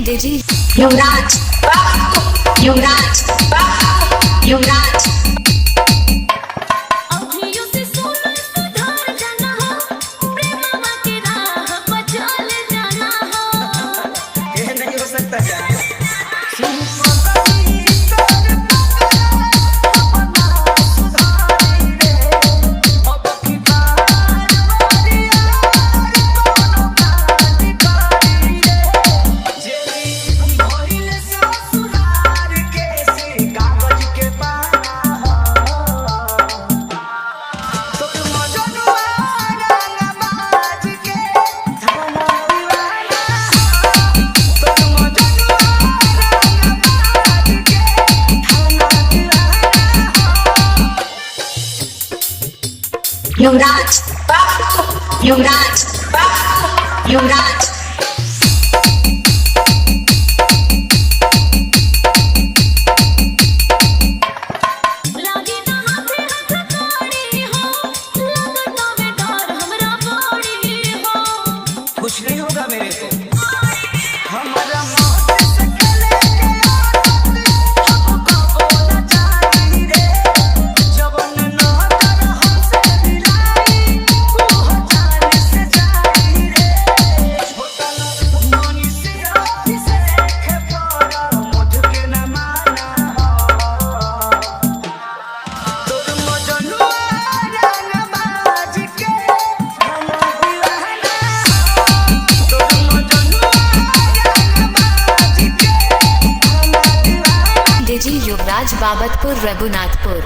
DJ युवराज बाबू, युवराज बाबू, युवराज। अभियो से सोना सुधार जाना हो, प्रेमवा के राह पर चल जाना हो। ये नहीं हो सकता क्या? युवराज बाबू, युवराज बाबू, युवराज। लागे ना हाथे हाथ ताड़ी हो, लगता में डर हमरा बड़ी हो। कुछ नहीं होगा मेरे को। हमारा मौत से खेले के आदत हमको बोला जानी रे, जवन नौकर हमसे मिलाई वो जान से जानी रे। होटल मनी से ऑफिस के पर मुझ के न माना हो, तोर मजनुआ रंगबाज के हम दीवाना हो, तोर मजनुआ रंगबाज के हम दीवाना। डीजे युवराज बाबतपुर रघुनाथपुर।